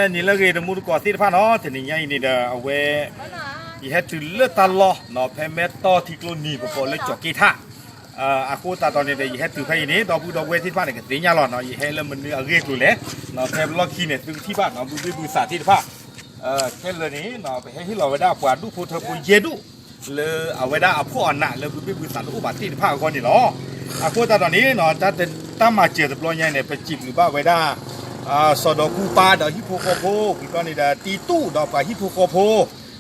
နံၤလၢအဂ့ၤ တမူတကိးသ့ၣ်တဖၣ်နီၤ, တနံၤညါအံၤန့ၣ်ဒီး အဝဲ ယဟဲတုၤလၢတၢ်လီၢ်နီၤ, ဖဲမဲၢ်တီၢ်ထံကျိနံၤ ပကိးလၢကၠီၤက့ထၣ်, အဃိသတးဒီးန့ၣ်ဒီး ယဟဲတုၤဖဲအံၤန့ၣ် ဒီပုၢ်ဒီဝဲၢ်သ့ၣ်တဖၣ်န့ၣ် ကသ့ၣ်ညါလီၤနီၤ, ယဟဲလၢမနုၤအဂ့ၢ်အကျိၤလဲၣ်, ဖဲလီၢ်ခံန့ၣ် သုကထံၣ်ဘၣ်နီၤ, ဘုဘ့ၣ်ဘုသးသ့ၣ်တဖၣ် ခဲလၢာ်န့ၣ် ပဟဲဟ့ၣ်လီၤဝဲဒၣ်ပှၤဒူၣ်ဖိထၢဖိယဲၢ်ဒူၣ် လၢအဝဲဒၣ်အဖှီၣ်အနးလၢဘုဘ့ၣ်ဘုသးတအိၣ်ဘၣ်သ့ၣ်တဖၣ်အဂီၢ်န့ၣ်လီၤ. အဃိသတးဒီးန့ၣ် တၢ်မၤစၢၤတဘျီညါန့ၣ် ပစံးဘျုးဘၣ်ဝဲဒၣ် စီၤဒီးကူပၢ်ဒီးဟံၣ်ဖိဃီဖိ, ဝံၤဘျီန့ၣ်ဒီးတံတူၣ်ဒီးပှၤဟံၣ်ဖိဃီဖိ,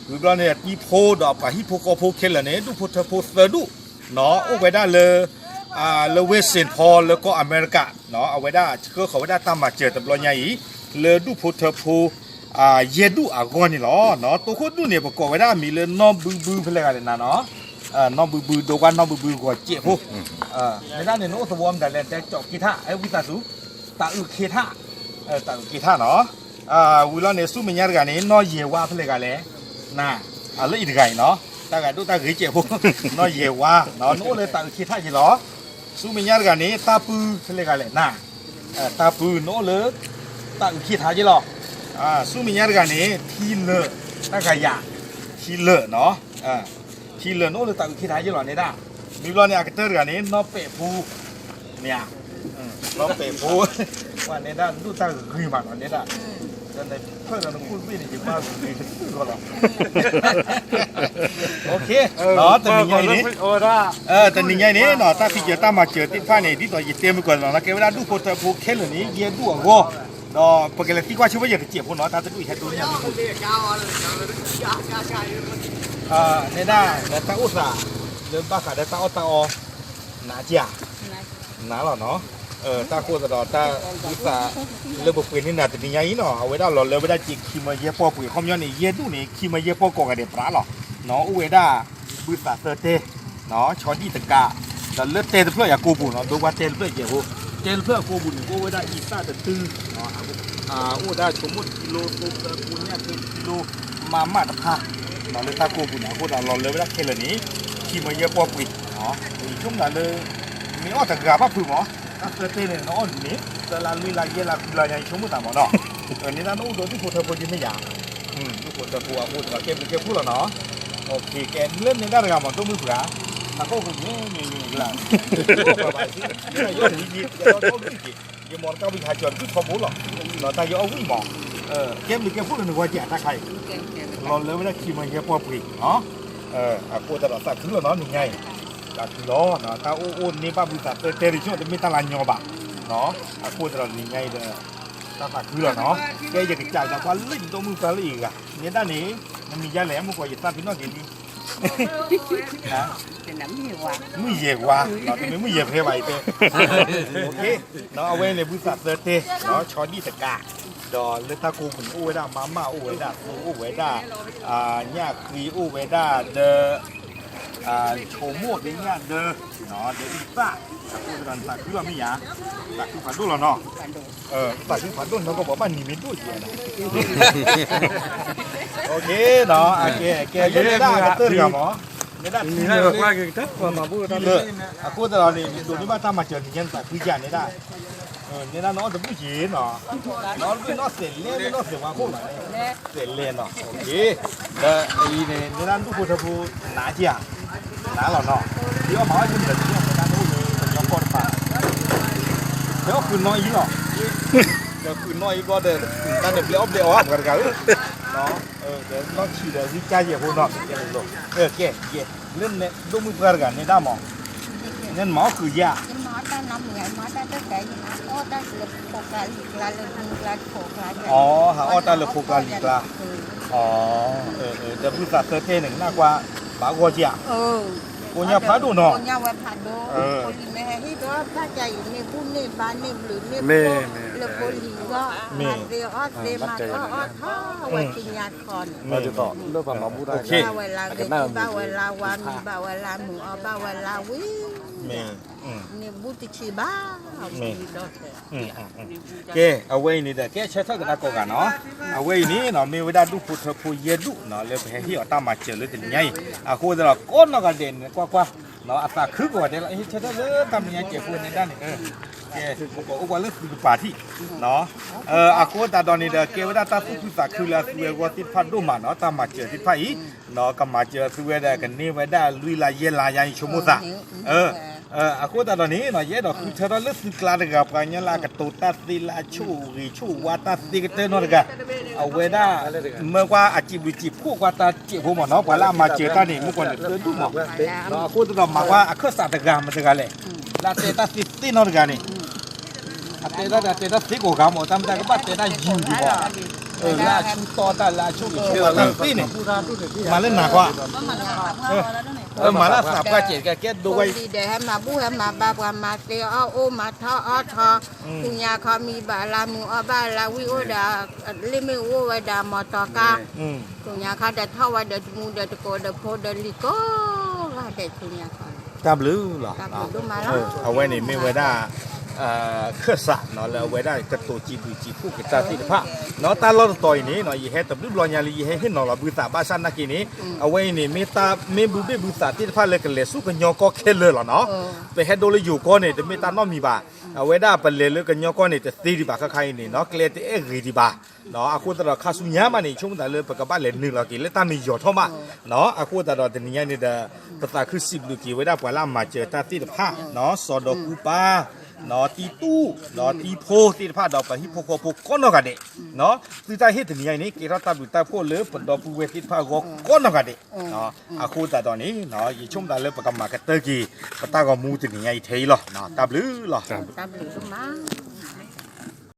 ဝံၤဘျီန့ၣ်ဒီးတံဖိဒီးပှၤဟံၣ်ဖိဃီဖိခဲလၢာ်န့ၣ် ဒူၣ်ဖိထၢဖိသၢဒူၣ် အိၣ်ဝဲဒၣ်လၢ လၢဝ့ၢ် Saint Paul လၢကီၢ်အမဲရကၤ, အဝဲဒၣ်ဆှၢဃီၤဝဲဒၣ်တၢ်မၤစၢၤတဘျီညါအံၤ လၢဒူၣ်ဖိထၢဖိ ယဲၢ်ဒူၣ်အဂီၢ်န့ၣ်လီၤ. တိခိၣ်ဒူၣ်န့ၣ် ပကိးဝဲဒၣ်အမံၤလၢနီၢ်ဘုဘုဖဲလဲၣ်ဂၤလဲၣ်နၤနီၤ, နီၢ်ဘုဘု ဒိကွၢ်နီၢ်ဘုဘုဂီၤစဲးဖိ, မ့ၢ်ဒၣ်န့ၣ် နအိၣ်သဝီမတၤလဲၣ် တဲကၠီၤက့ထၣ် အဲဝံသးစူၤ, တၢ်အုၣ်က့ထၣ်, တၢ်အုၣ်က့ထၣ်နီၤ, ဝံၤလီၤန့ၣ် ဆူမဲာ်ညါတဂၤန့ၣ် နီၢ်ယဲၢ်ဝါဖဲလဲၣ်ဂၤလဲၣ်, နၤ, လၢအံၤတဂၤအံၤနီၤ, တၢ်ဂၤဒိၣ်တၢ်ဂ့ၤစဲးဖိ, နီၢ်ယဲၢ်ဝါ, နအိၣ်လၢတၢ်အုၣ်က့ထၣ်က့လီၤ. ဆူမဲာ်ညါတဂၤန့ၣ် တၢ်ပုၢ်ဖဲလဲၣ်ဂၤလဲၣ်နၤ, တၢ်ပုၢ် နအိၣ်လၢ တၢ်အုၣ်က့ထၣ်က့လီၤ. ဆူမဲာ်ညါတဂၤန့ၣ် ထံလၢာ်, တၢ်ဂၤယၤ, ထံလၢာ်နီၤ, ထံလၢာ် နအိၣ်လၢတၢ်အုၣ်က့ထၣ်က့လီၤန့ၣ်ဒၣ်, မ့ၢ်ဘျီန့ၣ် အကတၢၢ်တဂၤန့ၣ် နီၢ်ပဲာ်ဖိ, မ့ၢ်ဧါ, နီၢ်ပဲာ်ဖိ, ပှၤန့ၣ်ဒၣ်ဒိၣ်တၢ်ဂ့ၤမးနီၤန့ၣ်ဒၣ်, ဒီးနဖျၢၣ်ဒီးနခိၣ်တဘ့ၣ်န့ၣ် ယဘၣ်ဂ့ၤဂ့ၤတဘျီလီၤ. တနံၤညါအံၤန့ၣ်, တနံၤညါအံၤန့ၣ်နီၤ တၢ်ဖံးစၢၤတၢ်မၤစၢၤသ့ၣ်တဖၣ်န့ၣ် ဒ်သိးယတဲမုၢ်ကီးလီၤနီၤ ကဲဝဲဒၣ်ဒူၣ်ဖိထၢဖိခဲလၢာ်န့ၣ် ယဲၢ်ဒူၣ်အဂီၢ်, ဒီးပကလဲၤသံကွၢ်ဆိပာ်ယဲၢ်တစဲးဖိနီၤ တၢ်တဒူၣ်ယဟဲဒိးန့ၢ်အမံၤဖိ နဲဒၣ် ဒီးတၢ်အိၣ်သး လၢဘၣ်ဃးဒီးတၢ်အီၣ်တၢ်အီ နးက့ဧါ, နးလီၤနီၤ, တၢ်ဃိသတးဒီးတၢ်ဘုသး လၢပပှ့ၤန့ၢ်နၤတနံၤညါအံၤနီၤ အဝဲဒၣ်လီၤလၢဝဲဒၣ်က့ခံမၢယဲၢ်ပီၢ်ပှ့ၤ ခီပညီန့ၣ် ယဲၢ်ဒူၣ်န့ၣ် ခံမၢယဲၢ်ပီၢ်ကိးဂၤဒဲးပြးလီၤ, နီၤ အိၣ်ဝဲဒၣ် ဘုသးသၢတဲ ဆီဒံၣ်တကး, ဒီးလၢတဲတဖျၢၣ်ယၤကိးပူၤနီၤ ဒိကွၢ်တဲတဖျၢၣ်ယဲၢ်ဖိ, တဲတဖျၢၣ်အကိးပူၤန့ၣ် ကအိၣ်ဝဲဒၣ်အံသၣ်တတုၤ အိၣ်ဒၣ်ဆိကမိၣ်တကံလိ သိဖျၢၣ်ကိညၣ်ခဲတကံလိ မးမးတဖၣ်, လၢတၢ်ကိးပူၤန့ၣ် အဃိသတးလီၤလၢဝဲဒၣ်ခဲလၢာ်န့ၣ် ခံမၢယဲၢ်ပီၢ်ပှ့ၤ, ယဆိကမိၣ်သးလၢ မ့ၢ်အီၣ်တဂၤဘၣ်ဖုးမး, တၢ်သၢတဲန့ၣ် နအီၣ်ဒ်န့ၣ် သၢလါလွံၢ်လါယဲၢ်လါဃုလါညါ ယဆိကမိၣ်သးမးနီၤ, န့ၣ်ဒၣ်နအိၣ်ဒီးဒူၣ်ဖိထၢဖိဒ်မ့ၢ်ယၤ, ဒူၣ်ဖိထၢဖိအဃိသတးဒီး ကဲဘျုးကဲဖှိၣ်လီၤနီၤ, ကဲလၢန့ၣ်ဒၣ်တဂၤမး ဒိၣ်မုၢ်ပှၤ, တၢ်ကိးပူၤန့ၣ် မ့ၢ်မ့ၢ်ကလၢ်, ယအီၣ်ဝံၣ်က့ၤ ယအီၣ်ဝံၣ်က့ၤ ယမီၢ်တကးဝံၣ်ဟးကၠီၤဒုၣ်ထီဘိလီၤ, ဒီးတၢ်ယအီၣ်ဝံၣ်မး, ကဲဘျုးကဲဖှိၣ်လၢနဂီၢ်ကဲတၢ်ခါအံၤ, လီၤလၢဝဲဒၣ်ခံမၢယဲၢ်ပီၢ်ပှ့ၤ, အဃိသတးဒီးသးခုလီၤနီၤ နံၤညါအံၤ, သးခုလီၤ, တၢ်အိၣ်အိၣ်န့ၢ်ဘၣ်ဘုသးသၢတဲတဆိၣ် တမ့ၢ်တၢ်လၢညီဘၣ်, အဃိသတးဒီးနံၤညါအံၤဒီး တၢ်သးခုလီၤနီၤ, ကဲယကစးဒီးကွၢ်လၢယဒိၣ်မုၢ်ပှၤလၢအံၤဂၤ, န့ၣ်ဒၣ်န့ၣ် နမံၤယါလဲၣ် မုၢ်ကီးယသးပ့ၤနီၣ်က့ၤလံ မုၢ်ယဲၢ်ဝါ, တမ့ၢ်မုၢ်ယဲၢ်ဖဲဘၣ်အံၤတဲ, အဝဲန့ၣ်ဘုသးသၢတဲ, ဆီဒံၣ်တကး, ဒီးလၢတၢ်ကိးပူၤန့ၣ် အိၣ်ဝဲဒၣ်မးမး အိၣ်ဝဲဒၣ်သိ အိၣ်ဝဲဒၣ် ညၣ်ဃံ အိၣ်ဝဲဒၣ်ဒီး ဆိမိၣ်ဒ်ညၣ်ဒၢ, ဒီးအံသၣ်, အဃိသတးဒီးနသးခုလီၤမ့ၢ်ယါ, သးခုဖးဒိၣ်လီၤနီၤ, သးခုဖးဒိၣ်နီၤ ကဘၣ်ဘၣ်နံၤမ့ၢ်ဒိၣ်ကဲး, ကဲနီၤ, ကဲလၢဒၣ်ကတၢၢ်တဂၤမး, လၢဒၣ်ထံလၢာ်, ထံလၢာ်, အဃိသတးဒီးန့ၣ် နဒိးန့ၢ်ဘၣ်တၢ်မၤစၢၤနံၤညါနသးခုယါန့ၣ်ဒၣ်, န့ၣ်ဒၣ်နအီၣ်တဘူၣ်က့ၤနီၤ, နအီၣ်တဘူၣ်နီၢ်သဲးလဲၣ် နီၢ်သဲးဝါခိၣ်လီၤ, သဲးလဲၣ်နီၤ, ဒီးအံၤန့ၣ် န့ၣ်ဒၣ်ဒူၣ်ဖိထၢဖိနးက့ဧါ, နးလီၤနီၤ, ဒ်အီၣ်မၤအီၣ်ယုၢ်မၤတသ့အီၣ်မၤတၢ်န့ၣ်အိၣ်လၢပညီကီၢ်တပၤ, ဖဲအီၣ်ဃုာ်နီၢ်အံၤလီၤ, ဒီးဃုာ်နီၢ်အံၤဘျီဒီး တၢ်န့ၣ်ဘျဲးအီၣ်ဘျဲးအီၣ်ပှၤတဂၤဧၢ, ဒီးနီၢ်ဆံးဒီးဂံၢ်ကၢ်ယဲၢ်ဖိနီၤ, ကဲ, လၢဒိၣ်မုၢ်ပှၢ်တဂၤန့ၣ်ဒၣ်မး, န့ၣ်နမၤအီၣ်ဃုာ်ယါ အီၣ်တၢ်လၢဖိကျါလံၤကျါလၢဖိကျါ, အီ ဟးအီၣ်တၢ်လၢဖိကျါလံၤကျါ, အီ ဒီးဘုသးသၢတဲန့ၣ် နကွၢ် ဘၣ်ဂီၢ်ဧါ, ကိညၣ်ဖးဒိၣ်နီၤ, ကိညၣ်ဝဲဖးဒိၣ်, ဖိလံၤမ့ၢ်ဟဲဟ့ၣ်ဒီးဘၣ်ကၢ်အံၤန့ၣ် ဘူၣ်န့ၢ်ဘါန့ၢ်ဘျုးန့ၢ်ဖိ လၢဖိလံၤဂီၢ်, မၤသ့အီၣ်သ့မၤထီၣ်အီၣ်ထီၣ်ဝဲဆူညါခီန့ၣ်, ဘၣ်ဝဲလၢဂ့ၤ ဘၣ်ဝဲလၢဝါမံၤ ဘၣ်ဝဲလၢမုာ်အီၣ် ဘၣ်ဝဲလၢဝံၤ န့ၣ်ဘူၣ်တဆံးဘၣ်, ဝံၤဒီးထဲ, ကဲ အဝဲအံၤန့ၣ်ဒီး ကဲဆၢထၢၣ်ကဒါကိးဂၤနီၤ, အဝဲအံၤန့ၣ်နီၤ မ့ၢ်ဝဲဒၣ်ဒူၣ်ဖိထၢဖိယဲၢ်ဒူၣ်နီၤ လၢပဟဲဟ့ၣ်အီၤတၢ်မၤစၢၤလၢတနံၤညါအံၤ, အဃိသတးဒီး ကိးနီၢ်ဂၤဒဲးန့ၣ် ကွၢ်ကွၢ်, အသးခုကိးဂၤဒဲးလီၤ. ဟ့ၣ်ဆၢထၢၣ်လၢတၢ်မဲာ်ညါကဲးဖိန့ၣ်ဒၣ်န့ၣ်, ကဲ, ပကအိၣ်ကွၢ်လၢသုကပၤထံၣ်, အဃိသတးဒီးန့ၣ်ဒီး ကဲဝဲဒၣ်တၢ်သူၣ်ခုသးခုလၢအသုဝဲဂီၢ်သ့ၣ်တဖၣ်ဒိၣ်မးနီၤ, တၢ်မၤစၢၤသ့ၣ်တဖၣ်အံၤ, ကမၤစၢၤသုဝဲဒီးကန့ၢ်ဝဲဒၣ်လွံၢ်လါယဲၢ်လါယါအံၤဆိကမိၣ်သး အဃိသတးဒီးန့ၣ် ယအဲၣ်ဒိးဃုထၢထီၣ်လၢသုကျါတဂၤ ပှၤကညီလၢအကတိၤတၢ်သ့လၢအဆိၣ်ဂ့ၤဆိၣ်ဝါတၢ်သ့ကတၢၢ်နီတဂၤ, အဝဲဒၣ် မၢကွၢ်အစံးဘျုးစံးဖှိၣ်ကွၢ်တၢ်စဲးဖိမ့ၢ်နီၤ, ပှၤလၢအမၤစၢၤတၢ်န့ၣ် မုၣ်ကီၤန့ၣ်သၢဒူၣ်မး, အဃိသတးဒီးမၤကွၢ်အခၢၣ်စးတဂၤမတၤတဂၤလဲၣ်, လၢအတဲတၢ်သ့သ့နီတဂၤန့ၣ် အတဲတၢ်ဒီးတဲတၢ်သ့ကိးဂၤမး, တၢ်မ့ၢ်တၢ်ကဘၣ်တဲတၢ်ယုာ်ဒံးမး, လၢအဆူၣ်တီတၢ်လၢအဆိၣ်ဂ့ၤဆိၣ်ဝါတၢ်သ့န့ၣ်, မၤလၢနၤကွၢ်, မၤလၢအသးပှၢ်စဲးတဂၤကဲဒိဝဲ, ဖိလံၤဒီးဟဲမၤဘူၣ်ဟဲမၤဘါပှၤမၤသ့အီၣ်အိၣ်မၤထီၣ်အီထီ, ဆူညါခီမံဘၣ်လါမုၢ်အီၣ်ဘၣ်လါဝံၣ်အိၣ်ဒီး, လ့ၣ်မ့ၣ်အူအိၣ်ဝဲဒီးမီတီကါ, ဆူညါခီဒီးထီၣ်ဝဲဒီးတမူဒီးတကိးဒီးဖိဒီးလံၤကိးဂၤဒဲး ဆူညါခီ, တၢ်ဘျုးလီၤ, အဝဲန့ၣ်မ့ၢ်ဝဲဒၣ် ခၢၣ်စးနီၤ လၢအဝဲဒၣ်ကတိၤစံးဘျုးစံးဖှိၣ်က့ၤတၢ်သ့ၣ်တဖၣ်, နီၤတၢ်လီၢ်တတီၤအံၤန့ၣ်နီၤ ယဟဲတဘျုးဘျီညါလၢယဟဲဟ့ၣ်နီၤလီၤဘုသးဘၣ်ဆၣ်နာ်က့န့ၣ်, အဝဲအံၤန့ၣ် မ့ၢ်တၢ်မ့ၢ်ဘုဘ့ၣ်ဘုသးသ့ၣ်တဖၣ်လၢကလဲၤဆူကညီကီၢ်ခဲလၢာ်လီၤနီၤ, ပဟဲဒိလၢယိၤကီၢ်န့ၣ် တမ့ၢ်တၢ်နီတမံၤဘၣ်, အဝဲဒၣ်ပလဲၤလၢကညီကီၢ်န့ၣ် တသ့ဒံးဘၣ်ခါခါအံၤန့ၣ်နီၤ ကျဲတအဲၣ်ဂ့ၤဒံးဘၣ် အဃိသတးဒီးခါဆူညါမးန့ၣ် ယဆိကမိၣ်သးလၢပကဘၣ်လဲၤနုာ်လီၤက့ၤလၢတၢ်မ့ၢ်ယီၤထီၣ်မး, အဃိသတးဒီးတနံၤညါန့ၣ်ဒီး ပသးခုစံးဘျုးက့ၤဝဲဒၣ်ပှၤလၢအမၤစၢၤတၢ်သ့ၣ်တဖၣ်, စီၤဒီးကူပၢ်, တံတူၣ်, တံဖိသ့ၣ်တဖၣ်ဒီးပှၤဟံၣ်ဖိဃီဖိကိးနီၢ်ဂၤဒဲး, သုတၢ်ဟ့ၣ်တနံၤညါအံၤန့ၣ် ကဲထီၣ်တၢ်ဘျုးတၢ်ဖှိၣ်လၢပဒီပုၢ်ဝဲၢ်သ့ၣ်တဖၣ်အဂီၢ်ကိးနီၢ်ဂၤဒဲး, အဃိသတးဒီးန့ၣ် ယဆိကမိၣ်သးလၢပကမၤကတၢၢ်က့ၤ ပတၢ်ဂီၤမူတနံၤညါအံၤထဲအံၤလီၤ, တၢ်ဘျုးလီၤ, တၢ်ဘျုးဒိၣ်မး